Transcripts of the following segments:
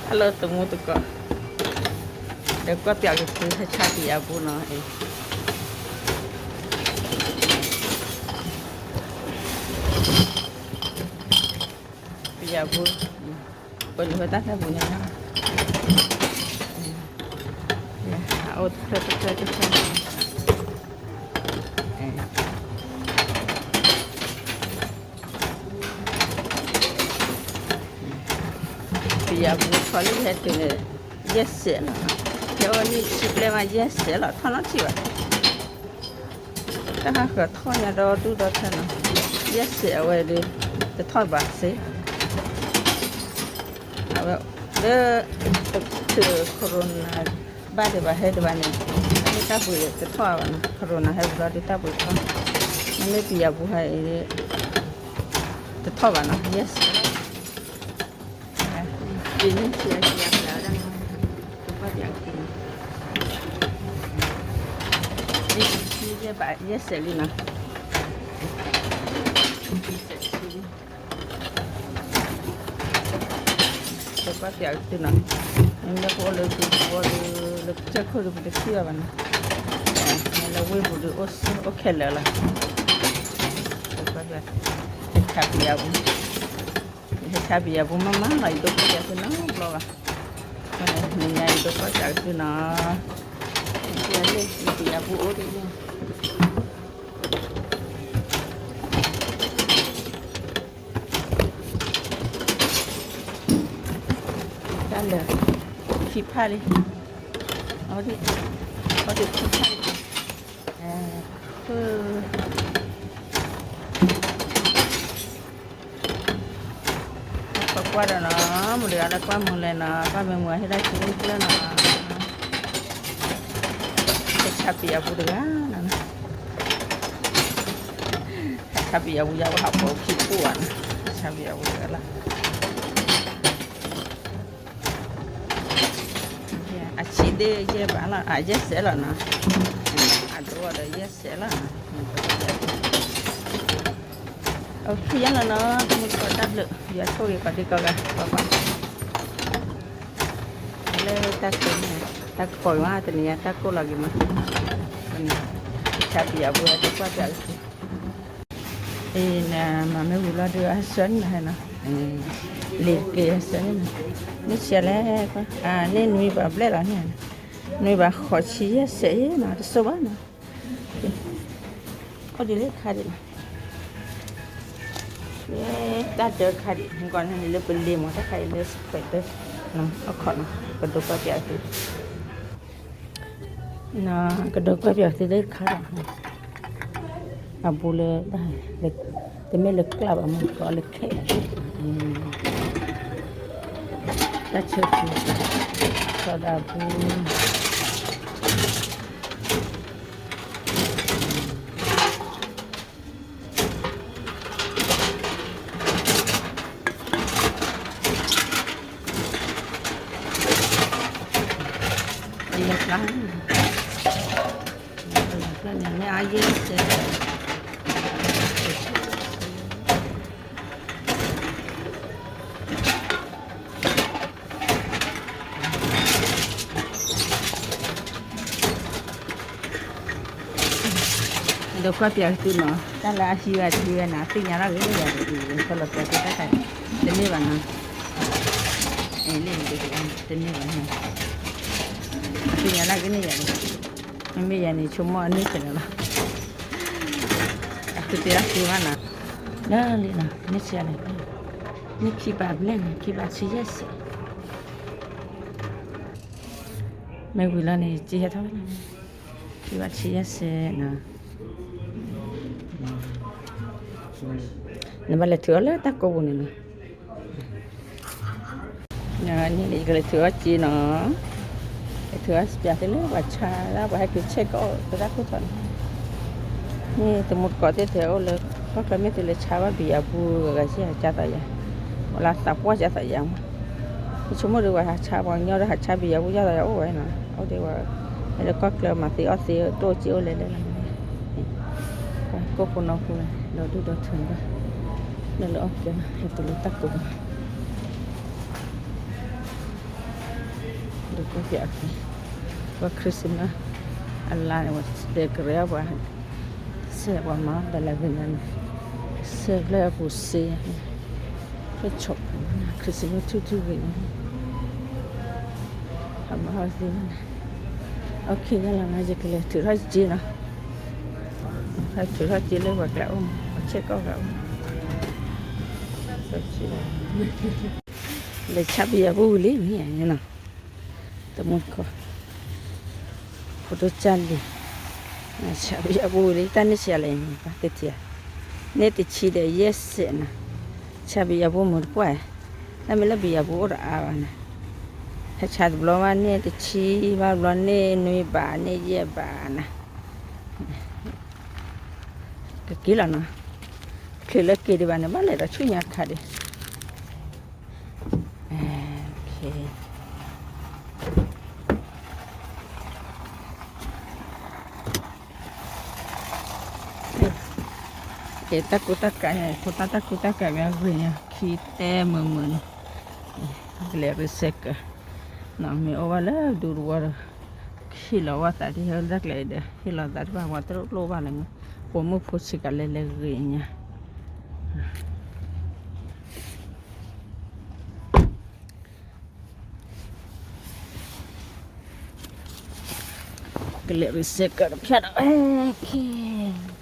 Hello တမူတကိး, ဒီးကွၢ်ပၠးက့ၤသု ဟဲဆါပယၤပူနီၤ, ပယၤပူ, ပလူၤဝဲတၢ်ဖဲပူၤန့ၣ်လီၤ, အိၣ်တဖျၢၣ်တဖျၢၣ်တဖျၢၣ် ပယၤပူထီၣ်လံဟဲတုၤန့ၣ် ယဲၢ်စဲးလီၤ, ယဲၢ်ဝဲန့ၣ်ဆံဘျဲၣ်မး ယဲၢ်စဲးလီၤ ထီၣ်နီၣ်ထံၣ်ဘၣ်, တၢ်ဟးဃၢၤထီၣ်ညါဒီဒူၣ်ဒီထၢနီၤ, ယဲၢ်စဲးအဝဲဒီး တထီၣ်ဘၣ်စ့, အဝဲ လၢ တချုး corona ဘၣ်ဒံးဘၣ်ဟဲဒံးဘၣ်န့ၣ် မ့ၢ်တၢ်ပှ့ၤတထီၣ်ဘၣ်နီၤ, corona ဟဲပူၤလီၤဒီးတၢ်ပှ့ၤထီၣ်, မ့မ့ၢ်ပယၤပူၤဟဲအံၤ တထီၣ်ဘၣ်နီၤ, ယဲၢ်စဲးလီၤ, ပန့ၣ်ဆံးအဆံးအဖျါဝဲဒၣ်နီၤ, တပှၢ်ပၠးက့ၤ, ယဲၢ်စဲးလံနီၤ, ယဲၢ်စဲးဆံ ပကွၢ်ပၠးက့ၤသုနီၤ, မ့မ့ၢ်ပအိၣ်လၢဒူသဝီဒီး လၢကစၢၢ်ခိၣ်ဒီး ပတထံၣ်ဘၣ်ဘၣ်နီၤ, လၢဝ့ၢ်ပူၤဒီး အိၣ်ခဲလၢာ်လီၤ, ပကွၢ်ပၠး, ဟဲဆါပယၤပူၤ, ဟဲဆါပယၤပူၤမးမးလီၤ, ယဒိကွၢ်ပၠးသုနီတဘျီဘၣ်, နညါယဒိကွၢ်ပၠးက့ၤသုနီၤ, ပယၤပူၤအိၣ်ဒ်န့ၣ် တၢ်လၢာ်, ခံဖၣ်လံ, အဝဲဒၣ်, အဝဲဒၣ်ခံဖၣ်လံ, ပကွၢ်ဒီးနီၤ, မုၢ်တဂၤလၢကွၢ်မုာ်လဲၣ်နီၤ, ကွၢ်မုာ်မုာ်ဟ့ၣ်ဒၣ်ဆံးမုၢ်ကျၢၢ်နီၤ, ဟဲဆါပယၤပူၤတဂၤနီၤ, ဟဲဆါပယၤပူၤယၤဝဲဟးပိာ်ခံပူၤဘၣ်နီၤ, ဟဲဆါပယၤပူၤတဂၤလီၤ. အဆံးဒ့ယဲၢ်ဘးလီၤ, အယဲၢ်စဲးလီၤနီၤ, အဒိဒီးယဲၢ်စဲးလီၤနီၤ, အိၣ်ခ့ယါလီၤနီၤ, တမူတကိးတၢ်ဘျုး, ယွၤဆိၣ်ဂ့ၤကိးဒံကိးဂၤ, ပှၤပှၤ, လၢတၢ်ကိးန့ၣ်, တၢ်ကိးဂ့ၤမး တနံၤညါတၢ်ကိးလီၤဂ့ၤမး, ဆါပယၤပူၤ တကွၢ်ပျးက့ၤ အံၤ နမၤမ့ၢ်ဝံၤလီၤဒုး အဆၢန့ၣ်ဟဲနီၤ, လ့ၤက့ၤအဆၢန့ၣ်နီၤ, မ့ၢ်ဆံးလဲၣ်, န့ၢ်နွံဘးဘျဲၣ်လီၤန့ၣ်, နွံဘးဃိးဆံယဲၢ်စဲးအံၤနီၤ, တစိၢ်ဘၣ်နီၤ, အိၣ်ဒ်လၢခါဒံးနီၤ, တၢ်ဒၢခါဒံး မ့ၢ်ကီးန့ၣ်လၢပလ့ၤမး တၢ်ခါအံၤလၢခွဲးတၢ်, အခီၣ်နီၤ ကဒိးကွၢ်ပျးသု ကဒိးကွၢ်ပျးသုလၢခါဒီး, အဘူးလၢ, တမ့ၢ်လၢကျးဘၣ်မ့ၢ်ကီးလၢခဲ, တၢ်ဆၢဖု, စီၤဒၤဘူး လၢကျါ, လၢကျါန့ၣ် မ့ၢ်အါယဲၢ်စဲး ဒိးကွၢ်ပျးသုနီၤ, တၢ်လၢအဟံးဝဲအထံဝဲန့ၣ် သ့ၣ်ညါလၢအဂ့ၤန့ၢ်ယၤဒီး အံၤ ခီလီၤပျးသုတၢ်ခါန့ၣ် တန့ၢ်ဘၣ်နီၤ, လ့ၣ်တန့ၢ်ဘၣ်, သ့ၣ်ညါလၢအဂ့ၤန့ၢ်ယၤဒီး မ့မ့ၢ်ယၤန့ၣ် ဆိကမိၣ်အန့ၢ်စ့ၢ်လီၤလီၤ, အသုတ့အဃ့ဘၣ်နီၤ, လၢလံနီၤ မ့ၢ်ဆံးန့ၣ်, မ့ၢ်ခံဘးဘျဲၣ်န့ၣ် ခံဘးဆံယဲၢ်စဲး မ့ၢ်ဝံၤလီၤန့ၣ် ကဟဲထီၣ်ဝဲန့ၣ်, ခံဘးဆံယဲၢ်စဲးနီၤ, နဘၣ်လဲၤထုးအီၤလၢတၢ်ကိးပူၤန့ၣ်နီၤ, န့ၣ်ယကလဲၤထုးအီၤက့နီၤ, လဲၤထုးအီၤပျးသုလၢပှၤဆါလၢ ပှၤဟဲက့ၤဆဲးကီးပတၢ်ခိၣ်ထီၣ်န့ၣ်, မ့ၢ်တမူတကိးသ့ၣ်ထဲအိၣ်လၢ ခီၣ်ချၢမ့ၢ်သုလဲၤဆါဘၣ်ပယၤပူၤဂၤဂၤဆံး ကၢ်သးယၤ, အိၣ်လၢသးပှၢ်ကၢ်သးယၤမး, ယဆိကမိၣ်ဒီးပှၤဟးဆါ ပှၤကညီဒီးဟးဆါပယၤပူၤ ကၢ်သးယၤအိၣ်ဝဲနီၤ, အိၣ်ဒံးဝဲ, လၢကီၢ်ချၢမၤသ့အီၣ်သ့ တအိၣ်က့အိၣ်လဲၤလဲၤလီၤ, ကိးခိၣ်နီၢ်ခိၣ် ဒီဒူၣ်ဒီထၢဘၣ်, လၢလၢအီၣ်ကဲဘၣ် ဟဲတုၤလၢတၢ်ကိးဘၣ်, ဒုးကိးပၠးအီၤ, ပှၤ Christmas အလါန့ၣ် ပှၤ decorate ပှၤ ဆဲးပှၤမၤ ဘဲလၢဂ့ၤညါန့ၣ်, ဆဲးဖျၢၣ်အပူၤစ့, ဖျၢၣ်ဆီၣ်ဖဲန့ၣ် Christmas ထူထူဂ့ၤန့ၣ်, အမၤဟီၣ်သ့န့ၣ်, အခဲယလီၤနၤ ယကလဲၤထုးထီၣ်စ့နီၤ, ဟဲထုးထီၣ်စ့လၢပှၤကျါအိၣ်မး ပှၤဆဲးကီၢ်ကျါအိၣ်မး, လဲၤဆါဘံယၤဘူၣ်ဝံၤလံမ့ၢ်နီၤ တမူတကိး, ဖိဒိၣ်ကၢ်လံၤ, ဆါဘံယၤဘူၣ်ဝံၤလံ တၢ်န့ၢ်ဆံးလဲၣ် ပှၤတထံၣ်ဧါ, န့ၢ်တဆံဒီးယဲၢ်စဲးနီၤ, ဆါဘံယၤဘူၣ်မုာ်တပှၢ်, တၢ်မ့ၢ်လၢဘံယၤဘူၣ်အိၣ်တအါဘၣ်နီၤ, ဟဲဆါတဘျီဘၣ်န့ၢ်တဆံ, ဘၣ်ဘျီန့ၢ်နွံဘး န့ၢ်ယဲၢ်ဘးနီၤ, ကက့ၤလီၤနီၤ, ချုးလၢက့ၤဒံးဘၣ်န့ၣ် ဘၣ်လဲၤဒီးဆူညါခါဒံး ကဲ တၢ်ကူတၢ်ကးညါ ဖိသၣ်တၢ်ကူတၢ်ကး ပဂ့ၤညါ ခံတဲမုာ်မုာ်န့ၣ် ကလဲၤ recycle နီၤ မ့ၢ်အိၣ်ဘၣ်လၢဒူသဝီဒီး ဟ့ၣ်လီၤဝဲသးဒ်ဟဲလၢတၢ်ကျဲၤဒီး ဟ့ၣ်လီၤသးတဘၣ် ပှၤတလိၣ်ဘၣ်လၢၤမး ပိာ်မုၣ်ဖိဆံးကးလဲၤလဲၤဂ့ၤညါ ကလဲၤ recycle တဖျၢၣ်ဒီး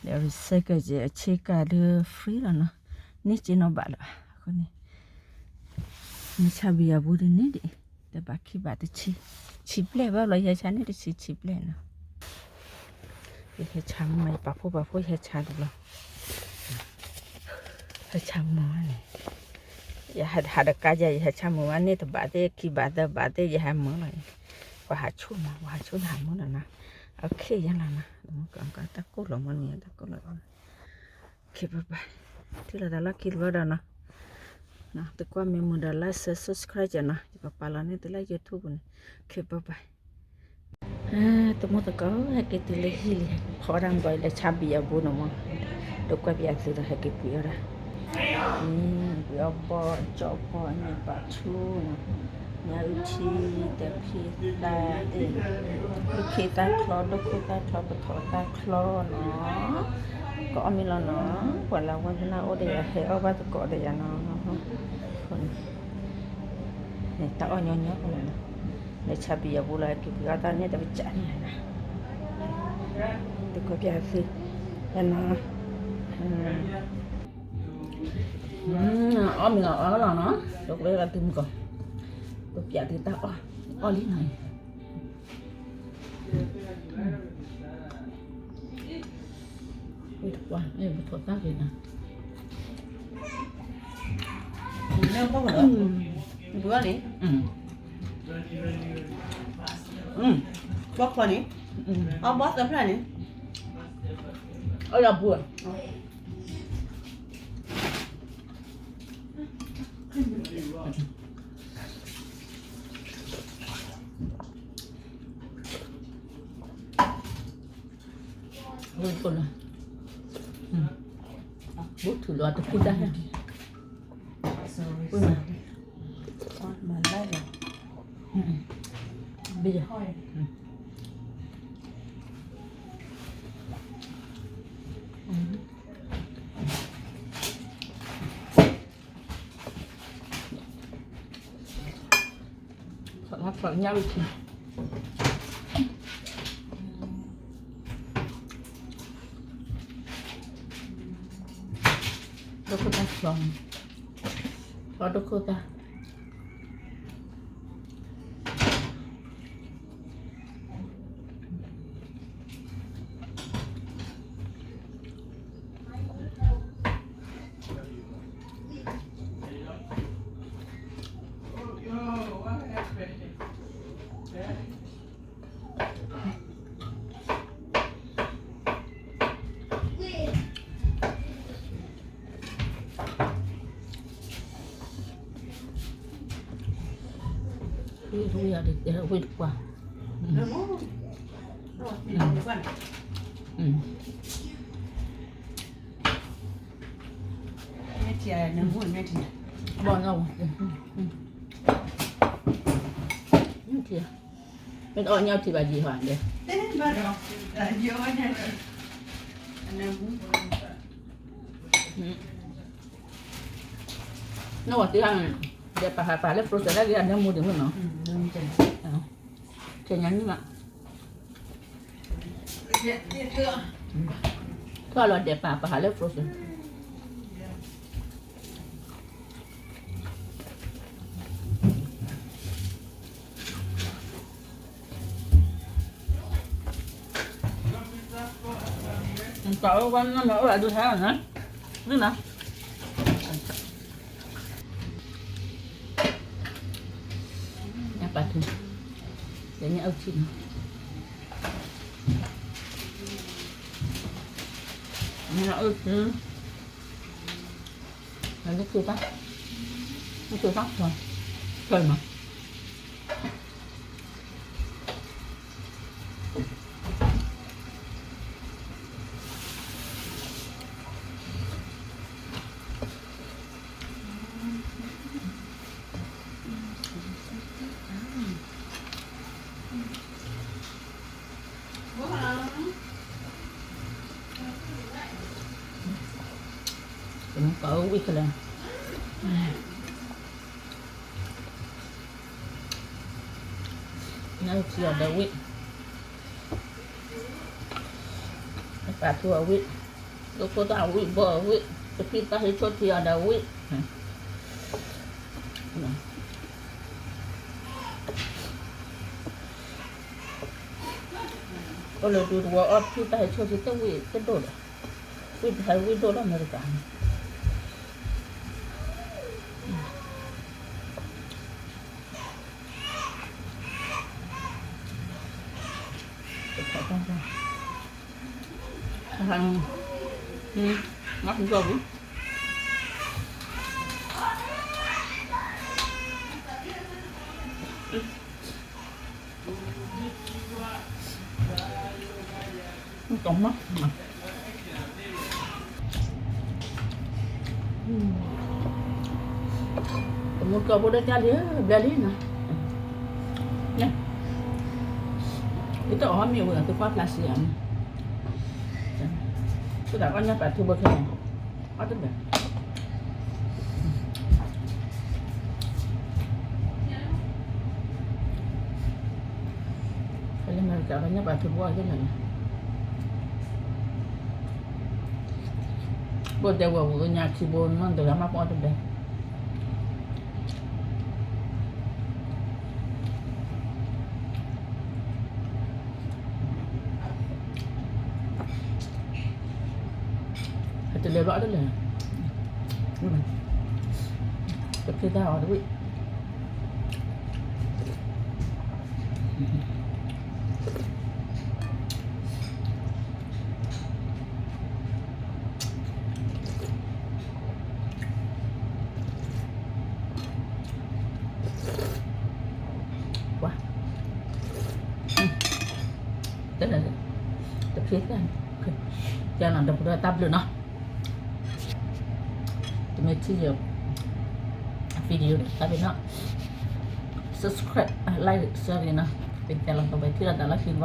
လဲၤ recycle က့ၤ အဆ့ကၤဒုး free လီၤနီၤ န့ၢ်စ့နီၤဘၣ်လၢၤဘၣ် အဃိန့ၣ် မ့ၢ်ဆါဘံယၤဘူၣ်ဒ်န့ၣ်ဒံး တဘးခံဘးတဆံ ဆံးဘျဲၣ်ဘၣ်ဘျီ ယဟဲဆါန့ၢ်တဆံ ဆံးဘျဲၣ်နီၤ ယဟဲဆါမုာ် ယပာ်ဖှိၣ်ပာ်ဖှိၣ် ယဟဲဆါတဘျီ ဟဲဆါမုာ်န့ၣ် ယဟးဒီးကါယၤ ယဟဲဆါမုာ်မး န့ၢ်တဘးသ့ၣ် ခံဘးသၢဘးသ့ၣ် ယဟဲမုာ်လီၤ ပှၤဟးဆူၣ်မး ပှၤဟးဆူၣ်နဟးမုာ်လီၤနီၤ အခဲယလီၤနီၤ တၢ်ကိၢ်လီၤမ့ၢ်န့ၣ် တၢ်ကိၢ်လီၤမ့ၢ်န့ၣ် ခဲဘၣ်ဘၣ် ထံၣ်လိာ်သးလီၢ်ခံတဘျီဒီးနီၤ သုကွၢ်မ့ၢ်မုာ်ဒီး like share subscribe က့ၤနီၤ ယကပာ်လီၤန့ၢ်သုလၢ YouTube န့ၣ် ခဲဘၣ်ဘၣ် တမူတကိး ဟဲက့ၤတုၤလၢဟံၣ်လံ ဖီအီၣ်တၢ်မ့ၢ်ကီး လဲၤဆါဘံအဘိန့ၣ်မး ဒိကွဲးပယီၤသုဒီး ဟဲက့ၤပှ့ၤအီၣ်တၢ် ပှ့ၤအီၣ်ဘီၣ် ကၠီၣ်ဘီၣ် ညၣ်ပာ်ဆူၣ်နီၤ ညၣ်အုၣ်ထံ တဖံသၣ်သ့ၣ် ဒိၣ်ခ့သၣ်ချီ ဒိၣ်ခိၣ်သၣ်ချီ ပထီၣ်သၣ်ချီနီၤ ကအီၣ်မ့ၢ်လီၤနီၤ ပှၤလၢဝဲကနၣ်အိၣ်ဒီးယၤ ဟဲအီၣ်ဘၣ်သကိးဒီးယၤနီၤ န့ၣ် တၢ်အီၣ်ညီညီန့ၣ်လီၤ လဲၤဆါဘံယၤဘူၣ်လီၤ ဟဲက့ၤပှ့ၤအီၣ်တၢ်န့ၣ် တကစၢ်န့ၣ်လီၤ တကပျးသု ယနီၤ အီၣ်မ့ၢ်အီၣ်လီၤနီၤ တကပျးသုမုၢ်ကီၢ် ကပျးသုတၢ်အီၣ် အီၣ်လံနီၤ ဝံၤတပှၢ် ပထီၣ်သၣ်က့ၤနီၤ ဘုရားလေ ဘီခွါန့ၣ် အဘီသဖျၢၣ်န့ၣ် အလီၤပူၤ ဝံၤတပှၢ် ဘူးထူလီၤတခူတၢ်ဟဲ မၤလိုက်လီၤ ဘီ ထီၣ်ထီၣ်ညၣ်ဝံၤထံ ဒိၣ်ခိၣ်သၣ်ချီ ချီဒိၣ်ခိၣ်သၣ် ဝံၤတပှၢ် မ့ၢ်ထံၣ်, ဘီၣ်ညီ, မ့ၢ်အီၣ်ညီထံၣ်ဘၣ်ယံာ်ဟီဒဲး, နဝၤတံၢ်ဟါန့ၣ်, ဒီးပာ်ဟးပာ်လၢ frozen လၢအဂ့ၤ အနၢမူဒံးမ့ၢ်နီၤ, ကညါနံၣ်မး, ထီၣ်လီၤဒီးပာ်ဟးပာ်လၢ frozen. နတၢ်အိၣ်ဝဲနမ့ၢ်အိၣ်အဒုးဟဲနီၤ, ဒုးနီၤ, ညၣ်ပာ်ထူ, ဒီးညၣ်အုၣ်ထံနီၤ, ညၣ်အုၣ်ထံ, နက့ၤတၢ်, နက့ၤတၢ်, ဖျၢၣ်နီၤ. ပကဝံၣ်ကလဲၣ်, နထံၣ်အီၤဒီးဝံၣ်, ပာ်ထူအီၤဝံၣ်, ဒိခိၣ်တၢ်ဝံၣ်ဘီအီၤဝံၣ်, တဖံသးဟ့ဆိထံအီၤဒီးဝံၣ်. အိၣ်လၢဒူသဝီအီၣ်တဖံသးဟ့ဆိထံတဝံၣ်တဒိၣ်ဒီး, ဝံၣ်တဟဲဝံၣ်ဒိၣ်လၢအမဲရကၤန့ၣ်. တမူကီၢ်ဖိဒီးကၢ်လံ ဘျဲလံနီၤ, ယတအီၣ်မ့ၢ်ဝဲ သုကွၢ်ဖျါစံးဧါ, သုဒၣ်အီၣ်ညၣ်ပာ်ထူဘၣ်ခဲ, အီၣ်တဘဲ ဖဲလၢအမဲရကၤ ပှၤညၣ်ပာ်ထူဘၣ်အီၣ်ယဲၢ်လီၤန့ၣ်, ဘိၣ်ဒဲဝဲၢ်ဝဲၢ်ကညးထံဘိမ့ၢ်တဂၤမးပအီၣ်တဘဲ, ဟဲတလဲၤဘျီအီၣ်တလဲၤ, တဖျ့တၢ်အီၣ်တဝံၣ် ပှၤ, တဖျ့တၢ်, ကဲနီၤ ဒီပုၢ်ဒီဝဲၢ်တၢ်ဘျုးနီၤ, တမ့ၢ်ထံၣ်ယ video တၢ်ဘျုးနီၤ, subscribe, like, share နီၤ, ပကတဲလီၤပဝဲထံၣ်လိာ်သးလၢခံတဘျီဒီး,